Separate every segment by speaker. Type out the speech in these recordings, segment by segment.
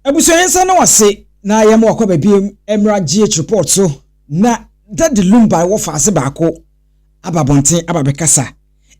Speaker 1: Abusua, yɛnsa na wase na yɛma wakɔ baabi mmra GH Report so na Daddy Lumba wɔ faase baako aba abɔnten aba bɛkasa.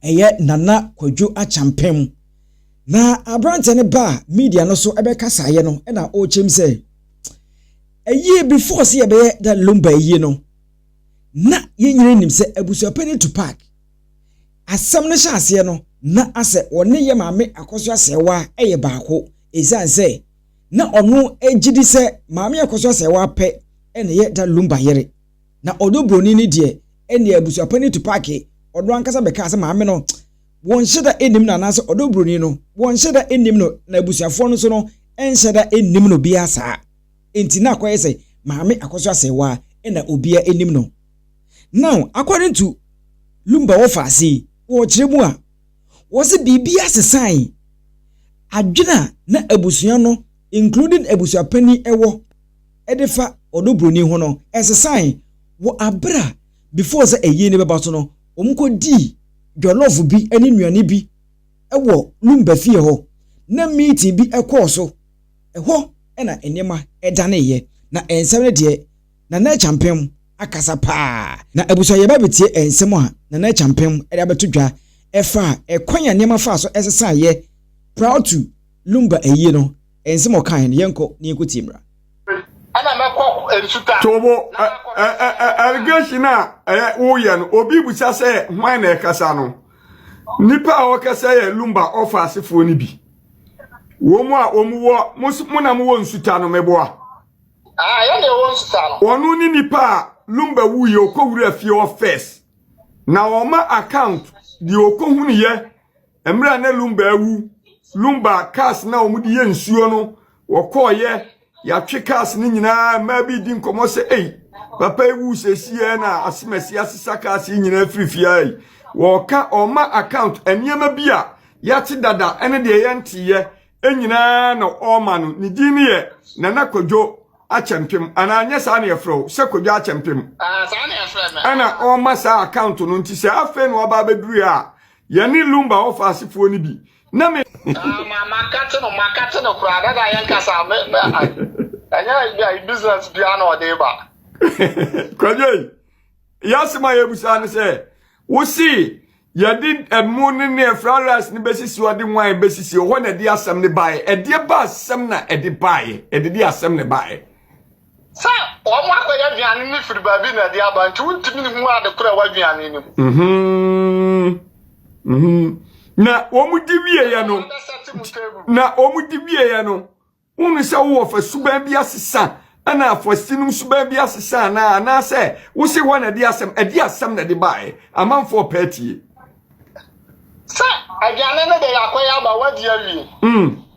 Speaker 1: Ɛyɛ Nana Kwadwo Acheampem na aberanteɛ no ba media no so ɛbɛkasaeɛ no, ɛna ɔrekyerɛm sɛ ɛyie before sɛ yɛbɛyɛ Daddy Lumba ayie no, na yɛn nyinaa nim sɛ abusuapɛni Tupac asɛm no hyɛ aseɛ no na asɛ ɔne yɛ maame Akosua Serwaa ɛyɛ baako, ɛsiane sɛ na ɔno agye di sɛ maame Akosua Serwaa pɛ ɛna ɛyɛ Daddy Lumba yere, na ɔdɔ buroni no deɛ, ɛne abusuapɛni Tupac ɔno ankasa bɛka sɛ maame no wɔnhyɛ da anim no, anaasɛ ɔdɔ buroni no wɔnhyɛ da anim no, na abusuafoɔ no nso no ɛnhyɛ da anim no biara saa. Nti na akɔyɛ sɛ maame Akosua Serwaa ɛna obiara anim no. Now, according to Lumba wɔ faase yi, wɔkyerɛ mu a wɔsɛ biribi asesan adwene a na abusua no, including abusuapɛni, ɛwɔ ɛde fa ɔdɔ buroni ho no, ɛsesan wɔ abere a before sɛ ɛyie no bɛba so no, wɔn kɔ dii jollof bi ne nnuane bi ɛwɔ Lumba fie hɔ na meeting bi ɛkɔɔ so. Ɛhɔ ɛna nneɛma ɛdaneeɛ na nsɛm no deɛ, Nana Acheampem akasa paa. Na abusua, yɛba bɛtie nsɛm a Nana Acheampem ɛde abɛto dwa ɛfa ɛkwan a nneɛma fa so ɛsesaeɛ prior to Lumba ayie no. Nsɛm a ɔkaeɛ no, yɛnkɔ na yɛnkɔ tie mmra.
Speaker 2: Ɛna mɛkɔ Nsuta.
Speaker 3: Tobo allegation a ɛyɛ woyɛ no, obi busa sɛ hwan na ɛkasa no. Nipa a ɔkasa yɛ Lumba ɔfa asefoɔ no bi. Wɔn mu a wɔn wɔ mo na mo wɔ Nsuta no, mɛboa.
Speaker 2: Ah, yɛn na ɛwɔ Nsuta no.
Speaker 3: Ɔno ne nipa a Lumba wuyɛ ɔkɔ wura fie hɔ first na ɔma account deɛ ɔkɔ yɛ mmerɛ na Lumba awu. Lumba cars na wɔn de yɛ nsuo no, wɔkɔɔyɛ yɛatwe cars no nyinaa. Mmaa bi di nkɔmmɔ sɛ, ei, papa yi wu sɛsiɛ na asemasi asesa cars yi nyinaa firi fie yi. Wɔka ɔma account nneɛma bi a yɛate dada ɛne deɛ yɛnteyɛ nyinaa na ɔma no. Ne din no yɛ Nana Kwadwo Akyɛmpem, anaa nyɛ saa na yɛfrɛ wo sɛ Kwadwo Akyɛmpem?
Speaker 2: Ah, saa na yɛfrɛ me.
Speaker 3: Ɛna ɔma saa account no. Nti sɛ afei na ɔba abɛduru a yɛne Lumba ɔfa asefoɔ no bi na me
Speaker 2: Ah, ma makate no, makate no koraa dada. Yɛn kasa me me ɛnyɛ business biara na ɔde ba.
Speaker 3: Kwadwo yi, yɛasɛm a yɛbusa ne sɛ, wosi yɛde ɛmo ne fried rice ne bɛsisi, ɔde wine bɛsisi hɔ na ɛde asɛm ne baeɛ. Ɛdeɛ ba asɛm na ɛde baeɛ, ɛde de asɛm ne baeɛ.
Speaker 2: Sɛ wɔn akɔyɛ aduane ne firi baabi na ɛde aba, nti wontumi ne hu ade koro a ɛwɔ aduane no mu.
Speaker 3: Na wɔn di wieɛ no
Speaker 2: Bɛsɛte mu table.
Speaker 3: Na wɔn di wieɛ no, wonu sɛ wowɔ fa suban bi asesa ɛna afɔsinom suban bi asesa anaa, anaasɛ wosi hɔ na ɛde asɛm, ɛde asɛm na ɛde baeɛ, amanfoɔ pɛɛ tie.
Speaker 2: Sɛ aduane no de yɛakɔyɛ aba, wadi awie.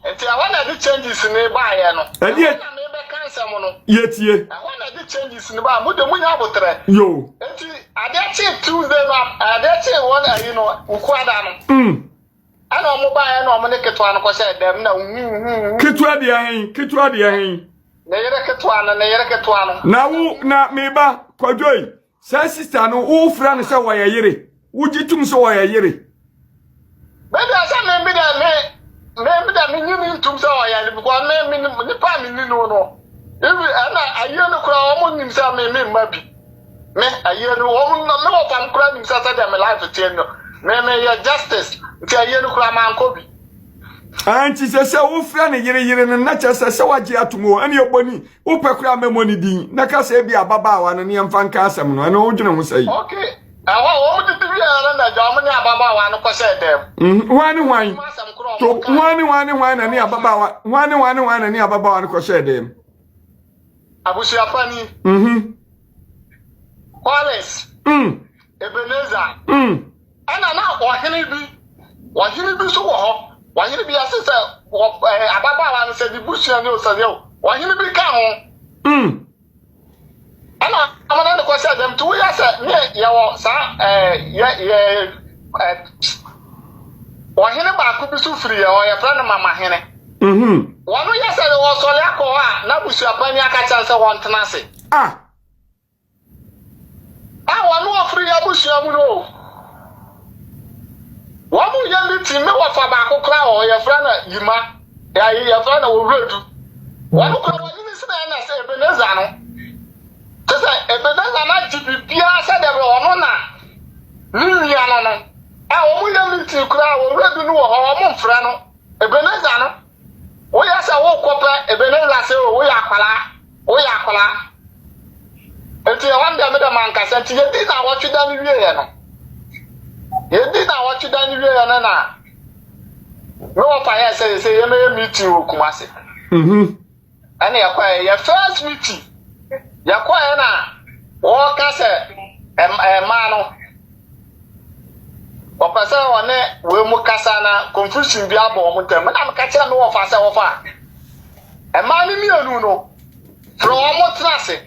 Speaker 2: Nti ɛhɔ na ɛde changes ne baeɛ no.
Speaker 3: Ɛdeɛ-
Speaker 2: Ɛhɔ na mebɛka nsɛm no.
Speaker 3: Yɛtie.
Speaker 2: Ɛhɔ na ɛde changes ne baa mo de munya abotrɛ.
Speaker 3: Yo.
Speaker 2: Nti adeɛ kyee Tuesday no, adeɛ kyee wɔn ayi no, Wukuada no, ɛna ɔmo baeɛ na ɔmo ne ketewa no kɔhyɛ dɛm na huhuhu.
Speaker 3: Ketewa deɛ hen? Ketewa deɛ hen?
Speaker 2: Ne yere ketewa no, ne yere ketewa no.
Speaker 3: Na wo na meba, Kwadwo yi, saa sister no, wofrɛ no sɛ wɔyɛ yere, wogye tum sɛ wɔyɛ yere?
Speaker 2: Baabi a sɛ me bi dɛ me bi dɛ me nyi ne ntum sɛ ɔyɛ no, because me nipa a me ni no ibi ɛna ayie no koraa, wɔn nim sɛ me mma bi me ayie no, wɔn me wɔ fam koraa nim sɛ sɛdeɛ me life teɛ no, me yɛ justice, nti ayie no koraa maa nkɔ bi.
Speaker 3: Anti sɛ wofrɛ no yere yere no na kyerɛ sɛ wagye atom o, ɛne ɛbɔ ni wopɛ koraa mɛmmɔ ne din na ka sɛ ebi ababaawa no ne yɛmfa nka asɛm no, ɛno wodwene ho sɛ yi?
Speaker 2: Okay, ɛhɔ wɔn didi wie no na agya wɔn ne ababaawa no kɔhyɛ dɛm.
Speaker 3: Hwan ne hwan?
Speaker 2: Wɔn asɛm korɔ
Speaker 3: To
Speaker 2: wɔn ka.
Speaker 3: Hwan ne hwan ne hwan na ne ababaawa, hwan ne hwan ne hwan na ne ababaawa no kɔhyɛɛ dɛm?
Speaker 2: Abusuapani Collins Ebenezer ɛna na ɔhene bi nso wɔ hɔ. Ɔhene bi ase sɛ wɔ ababaawa no sɛ ne busua ne osɛ o, ɔhene bi ka ho. Ɛna ɔmo ne no kɔhyɛ dɛm. Nti woyɛ sɛ ne yɛwɔ saa yɛ ɔhene baako bi so firi yɛ hɔ, yɛfrɛ no Mama Hene. Wɔn yɛ sɛ wɔsɔre akɔ hɔ a, n'abusuapani aka kyerɛ sɛ wɔntena ase.
Speaker 3: Ah.
Speaker 2: A wɔn wɔfiri yɛ abusua mu no o, wɔn mu yɛ meeting. Me wɔfa baako koraa wɔ hɔ, yɛfrɛ no Yima, yɛfrɛ no Owuradu. Wɔn kora wɔnyini sene ɛna sɛ Ebenezer no. Kyɛ sɛ Ebenezer no agye biribiara sɛ dɛ bɛ ɔno na ne nua no no. A wɔn yɛ meeting koraa wɔwura bi no wɔ hɔ wɔn mfrɛ no. Ebenezer no woyɛ sɛ wokɔ pɛ Ebenezer sɛ o woyɛ akwadaa woyɛ akwadaa. Nti ɛhɔ no deɛ me deɛ mankasa nti yɛdi na wɔtwe da no wieɛ no. Yɛdi na wɔtwe da no wieɛ no na Me wɔfa yɛ sɛ sɛ yɛmɛyɛ meeting wɔ Kumasi.
Speaker 3: Mhm.
Speaker 2: Ɛna yɛkɔɛ yɛ first meeting yɛkɔɛ na wɔka sɛ mmaa no wɔpɛ sɛ wɔne wɔn mu kasa na confusion bi abɔ wɔn ntam. Ɛna meka kyerɛ me wɔfa sɛ wɔfa mmaa no mmienu no frɛ wɔn tena ase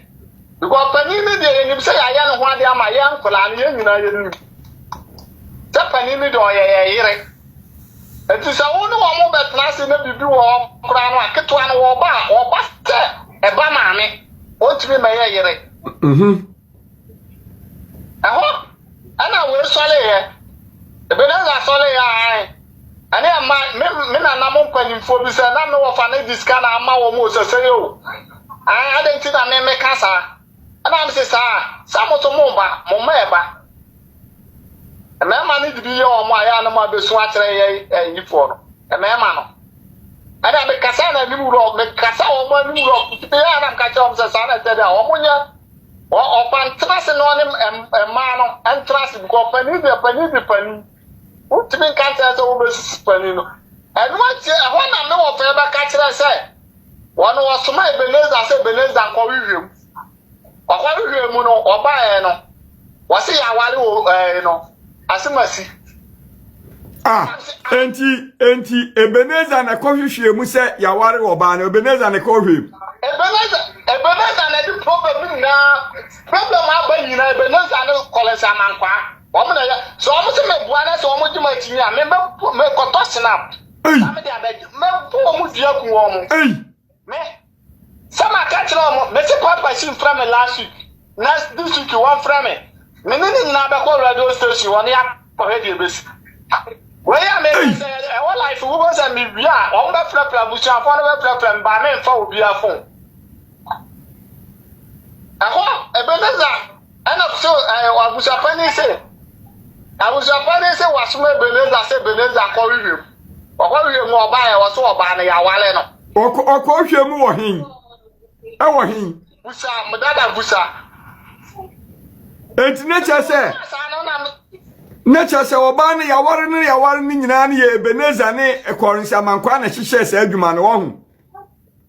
Speaker 2: because panyin no deɛ yɛnim sɛ yɛayɛ ne ho adeɛ ama yɛn nkwadaa no yɛn nyinaa yɛnim. Sɛ panin no deɛ ɔyɛ yɛn yere. Enti sɛ wo ne wɔn bɛtena ase na biribi wɔ hɔ koraa no a, ketewa no wɔba a, wɔba sɛ ɛba maame. Ɔntumi mmɛyɛ yere.
Speaker 3: Mhm.
Speaker 2: Ɛhɔ ɛna wei sɔreeɛ. Ebenezer sɔreeɛ a ae. Ɛne ɛma me me nana mo mpanimfoɔ bi sɛ na me wɔfa no de sika na ama wɔn o sɛsɛe o. Ae adɛn nti na me meka saa? Ɛna mese saa, sɛ mo nso mo ba, mo mma ɛba. Mmarima no de bi yɛ wɔn a yɛ a na mo abɛsu akyerɛ yɛ ayifoɔ no, mmarima no. Ɛna mekasa na anim wurɔ, mekasa wɔn anim wurɔ, nti yɛ a na meka kyerɛ wɔn sɛ saa na ɛsɛ deɛ wɔn nyɛ, ɔfa ntena ase na ɔne mmaa no ntena ase because panin deɛ panin de panin. Wontumi nka nkyerɛ sɛ wobɛsisi panin no. Ɛno akyi ɛhɔ na me wɔfɛ bɛka kyerɛ sɛ Wɔn wɔsomaa Ebenezer sɛ Ebenezer nkɔhwehwɛ mu. Ɔkɔhwehwɛɛ mu no, ɔbaeɛ no, wɔse yɛaware wɔ ɛɛ no, asemasi.
Speaker 3: Ah, enti, enti Ebenezer na ɛkɔhwehwɛɛ mu sɛ yɛaware ɔbaa no, Ebenezer na ɛkɔhwehwɛɛ mu.
Speaker 2: Ebenezer, Ebenezer na ɛde problem no nyinaa, problem aba nyinaa, Ebenezer ne Collins Amankwaa, wɔn na yɛ, sɛ wɔn sɛ mɛbua na sɛ wɔn gye m'akyi a, me mɛ, mɛkɔtɔ snap. Na me de abɛgye, mɛbɔ wɔn dua ku wɔn. Me, sɛ maka kyerɛ wɔn, mese Papa si mfrɛ me last week, next this week wɔmfrɛ me. Me ne ne nyinaa bɛkɔ radio station hɔ ne akɔhwɛ deɛ ɛbɛsi. Wei a meka sɛ ɛwɔ life wobɛhu sɛ mewie a wɔn bɛfrɛfrɛ abusuafoɔ no bɛfrɛfrɛ me baa memfa obiara phone. Ɛhɔ Ebenezer ɛna so ɛɛ abusuapanin se abusuapanin se wasoma Ebenezer sɛ Ebenezer kɔ hwehwɛ mu. Ɔkɔ hwehwɛ mu ɔbaa yɛ wɔso ɔbaa no yɛawale no.
Speaker 3: Ɔkɔ ɔkɔ hwehwɛ mu wɔ hen? Ɛwɔ hen?
Speaker 2: Busa mo dada busa.
Speaker 3: Enti ne kyerɛ sɛ ne kyerɛ sɛ ɔbaa no yɛaware no yɛaware no nyinaa no yɛ Ebenezer ne Kɔrensi Amankwaa na ɛhyehyɛɛ saa adwuma no wɔho.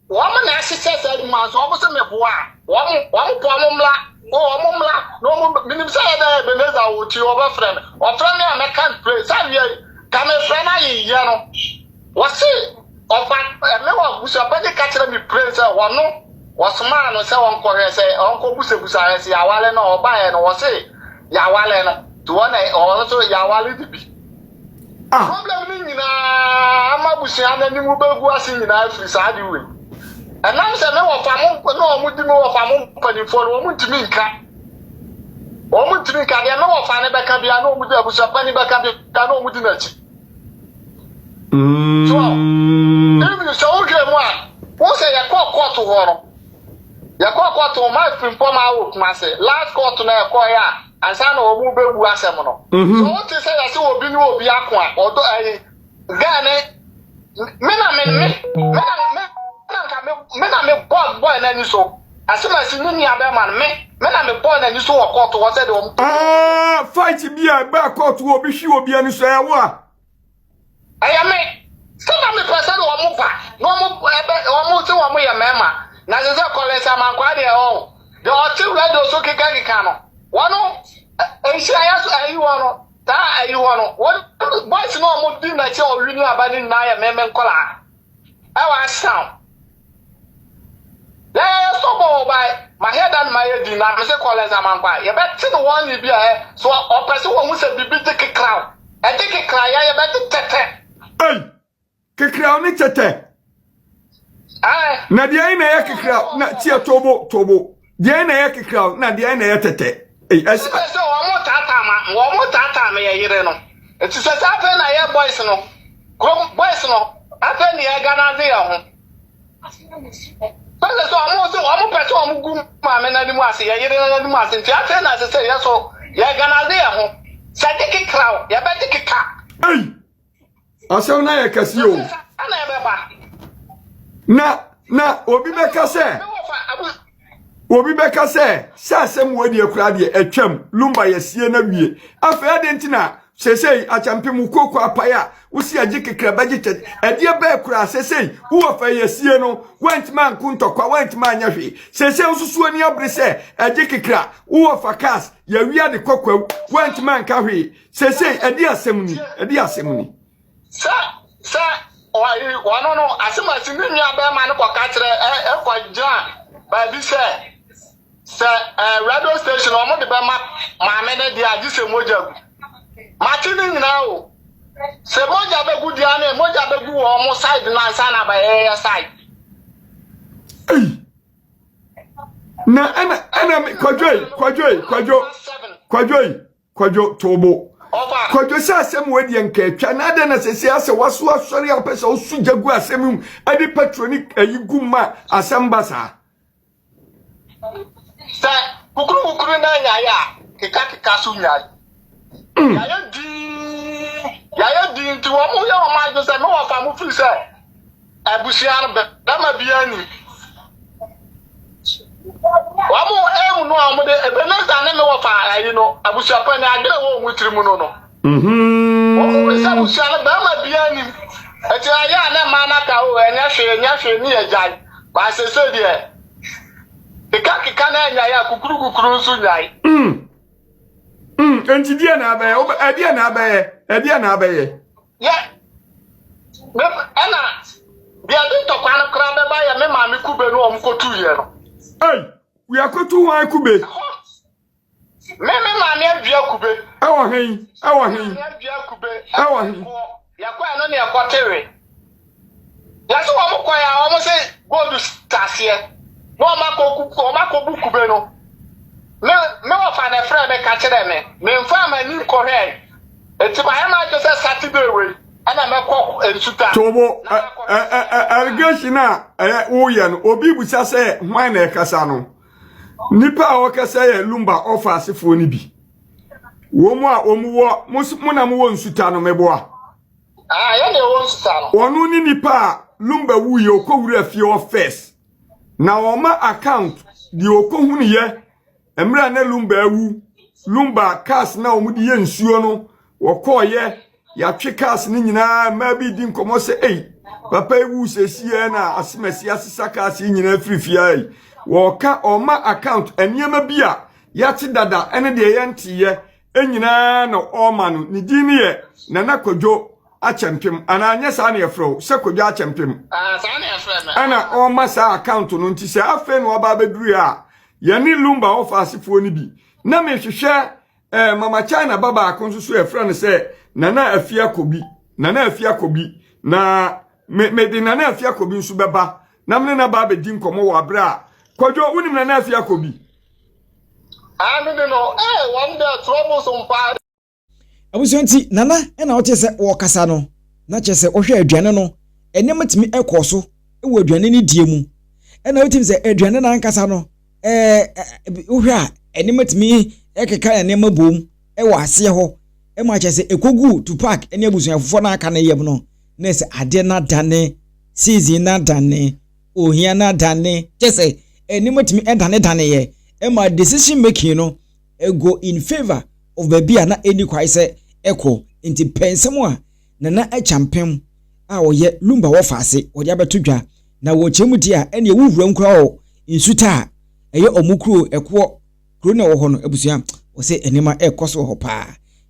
Speaker 2: Wɔn na ɛhyehyɛ saa adwuma nso wɔn sɛ meboa a wɔn wɔn pɔ wɔn mmla o wɔn mmla na wɔn menim sɛ yɛ dɛ Ebenezer wɔ ti wɔbɛfrɛ me ɔfrɛ me a mɛka mpire sɛ awia yi ka mefrɛ no ayeyɛ no wɔse ɔfa ɛme wɔ abusuapɛni ka kyerɛ me pire sɛ wɔno wɔsomaa no sɛ wɔnkɔhwɛ sɛ ɔnkɔbusabusa hwɛ sɛ yɛawale no ɔbaeɛ no wɔse yɛawale no nti wɔn na ɔno nso yɛawale de bi
Speaker 3: Ah.
Speaker 2: Problem no nyinaa ama abusua no anim bɛgu ase nyinaa firi saa ade wei. Ɛnam sɛ me wɔfa mo na wɔn di me wɔfa mo mpanimfoɔ no wɔn ntumi nka. Wɔn ntumi nka deɛ me wɔfa no bɛka bia na wɔn di abusua panin bɛka bia na wɔn di n'akyi. So even sɛ wohwɛ mu a wo sɛ yɛkɔɔ kɔɔto hɔ no Yɛkɔɔ kɔɔto ma Frimpong ma wɔ Kumase. Last court no a yɛkɔeɛ a ansa na wɔn bɛbu asɛm no.
Speaker 3: Mhm.
Speaker 2: So wote sɛ yɛse obi ne obi ako a ɔdɔ ɛyi guy ne me na me me me na me na nka me me na me bɔ boy n'ani so. Asɛm asi ne nua bɛrima no me me na me bɔ n'ani so wɔ court hɔ sɛ deɛ wɔn.
Speaker 3: Ah, fight bi a ɛbaa court wɔ obi hwi obi ani so ɛyɛ wo a.
Speaker 2: Ɛyɛ me sɛ na mepɛ sɛ wɔn ba na wɔn ɛbɛ wɔn sɛ wɔn yɛ mmarima na sɛ sɛ Collins Amankwaa deɛ ɔn deɛ ɔte radio so kekakeka no wɔn nhyira yɛ so ayi wɔn no saa ayi wɔn no wɔn boys no wɔn di n'akyi a ɔwi ne aba ne nyinaa yɛ mɛmɛ nkɔlaa ɛwɔ asan yɛyɛ so bɔ wɔ bae ma hɛ da no ma yɛ di na mese Collins Amankwaa yɛbɛte no wɔn ne bi a ɛ so ɔpɛ sɛ wɔn ho sɛ biribi de kekraw Ɛde kekra yɛ yɛbɛde tɛtɛ.
Speaker 3: Ei! Kekraw ne tɛtɛ.
Speaker 2: Ɛɛ.
Speaker 3: Na deɛ na ɛyɛ kekraw na tiɛ tobo tobo. Deɛ na ɛyɛ kekraw na deɛ na ɛyɛ tɛtɛ. Ei ɛsɛ.
Speaker 2: Sɛ sɛ wɔn taataa ma wɔn taataa ma yɛ yere no. Eti sɛ sɛ afei na yɛ boys no kurom boys no afei na yɛ Ghana de yɛ ho. Sɛ sɛ ɔmo sɛ ɔmo pɛ sɛ ɔmo gu maame n'anim ase, yɛ yere n'anim ase, nti afei na sɛ yɛ so yɛ ganade yɛ ho sɛ gye kekra o, yɛbɛgye keka.
Speaker 3: Ei, asɛm no ayɛ kɛse o.
Speaker 2: Ɛna ɛbɛba.
Speaker 3: Na obi bɛka sɛ obi bɛka sɛ asɛm wɔ deɛ kura deɛ atwam, Lumba yɛsie na wie. Afei adɛn nti na sesei Akyɛmpem koko apae a wosi agye kekra bɛgye kyɛ ɛdeɛ bɛɛ kura? Sesei wowɔ fɛ yɛsie no, woantumi anko ntɔkwa, woantumi anyɛ hwee. Sesei wososo ani abere sɛ ɛgye kekra, wowɔ fa cars yɛwia de kɔkwaw, woantumi anka hwee. Sesei ɛde asɛm ni, ɛde asɛm ni.
Speaker 2: Sɛ ɔyi ɔno no asemasi ne nua bɛrima no kɔka kyerɛ ɛkɔ gyina baabi sɛ radio station ɔmo de bɛma maame ne deɛ, agye sɛ mogya gu. Mate ne nyinaa o, sɛ mogya bɛgu deɛ ne mogya bɛgu wɔ ɔmo side no ansa na abayɛyɛ side.
Speaker 3: Ei, na ɛna Kwadwo yi, Kwadwo yi, Kwadwo, Kwadwo yi, Kwadwo Tobo.
Speaker 2: Ɔfa.
Speaker 3: Kwadwo, sɛ asɛm wɔ deɛ nka atwa na adɛn na sɛsɛ asɛ waso asɔre a wopɛ sɛ woso gya gu asɛm mu, ɛde petrol ne ayi gu ma asɛm ba saa?
Speaker 2: Sɛ kukuru kukuru na nyaeɛ a, keka keka so nyae. Yɛayɛ dii, yɛayɛ dii, nti wɔn yɛ wɔn adwene sɛ me wɔfa mo firi sɛ abusua no bɛrima biara ni wɔn emu no a wɔn de Ebenezer ne me wɔfa ayi no, abusua panyin adwene wɔ wɔn tiri mu no. Wɔn mu sɛ abusua no bɛrima biara ni, eti ayɛ a ne mmaa n'aka o, ɛnyɛ hwee, ɛnyɛ hwee ne yɛ gyae baasese deɛ, keka keka na nyae a, kukuru kukuru nso nyae.
Speaker 3: Nti deɛ na abɛyɛ, ɛdeɛ na abɛyɛ, ɛdeɛ na abɛyɛ?
Speaker 2: Yɛ me ɛna deɛ de ntɔkwa no koraa bɛba yɛ me maame kube no ɔmo kɔtu yɛ no.
Speaker 3: Ei, wiakotu hwan kube?
Speaker 2: Ɛhɔ me maame adua kube.
Speaker 3: Ɛwɔ hen? Ɛwɔ hen?
Speaker 2: Maame adua kube.
Speaker 3: Ɛwɔ he?
Speaker 2: Yɛkɔ ɛno ne yɛkɔ tewe yɛsɛ wɔn kɔ yɛ a, wɔn sɛ gold saseɛ na wɔn akɔ bu kube no. Me wɔfa na ɛfrɛ me ka kyerɛ me nfa ama ni nkɔhwɛ, eti ma yɛ ma adwo sɛ Saturday wei ɛna mɛkɔ nsuta.
Speaker 3: Tobo, allegation a ɛyɛ woyɛ no, obi busa sɛ hwan na ɛkasa no. Nipa a ɔkasa yɛ Lumba ɔfa asefoɔ no bi, wɔn mu a wɔn wɔ mo na mo wɔ nsuta no, meboa?
Speaker 2: Ah, yɛn na ɛwɔ nsuta no.
Speaker 3: Ɔno ne nipa a Lumba wuyɛ ɔkɔwura fie hɔ first na ɔma account deɛ ɔkɔhunuyɛ mmerɛ a na Lumba awu, Lumba cars na wɔn de yɛ nsuo no, wɔkɔɔyɛ yɛatwe cars no nyinaa. Mmaa bi di nkɔmmɔ sɛ, ei, papa yi wu sɛsiɛ na asemasi asesa cars yi nyinaa firi fie yi. Wɔka ɔma account nneɛma bi a yɛate dada ɛne deɛ yɛnteeɛ nyinaa na ɔma no. Ne din no yɛ Nana Kwadwo Akyɛmpem, anaa nyɛ saa na yɛfrɛ wo, sɛ Kwadwo Akyɛmpem?
Speaker 2: Ah, saa na yɛfrɛ me.
Speaker 3: Ɛna ɔma saa account no, nti sɛ afei na waba abɛduru a, yɛne Lumba ɔfa asefoɔ no bi na mehwehwɛ Mama China ba baako nso so, yɛfrɛ no sɛ Nana Afia Kobi, Nana Afia Kobi, na me mede Nana Afia Kobi nso bɛba na mene na ba abɛdi nkɔmmɔ wɔ aberɛ a. Kwadwo, wonim Nana Afia Kobi?
Speaker 2: Ah, me no wɔn deɛ troubles mpa.
Speaker 1: Abusua, nti Nana ɛna ɔte sɛ wɔrekasa no, na kyerɛ sɛ wɔhwɛ aduane no, nneɛma tumi ɛkɔ so wɔ aduane no die mu, ɛna wotumi sɛ aduane no ankasa no wohwɛ a, nneɛma tumi ɛkeka nneɛma bom ɛwɔ aseɛ hɔ, ɛma kyerɛ sɛ ekogu Tupac ne abusuafoɔ no aka ne yam no, na sɛ adeɛ no adane season no adane ohia no adane, kyerɛ sɛ nneɛma tumi ɛdane dane yɛ, ɛma decision making no go in favour of baabi a na ɛni kwae sɛ ɛkɔ. Nti pɛ nsɛm a Nana Akyampem a ɔyɛ Lumba wɔ faase wɔde abɛto dwa na wɔkyerɛ mu di a, ɛne ɛwo wura nkura wɔ nsuta a ɛyɛ ɔmo kuro ɛkoɔ kuro na ɛwɔ hɔ no. Abusua, wɔsɛ nneɛma ɛrekɔ so wɔ hɔ paa.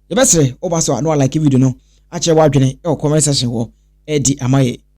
Speaker 1: Yɛbɛsrɛ woba so a na wa like video no, akyerɛ w'adwene ɛwɔ comment section hɔ ɛdi ama yɛ.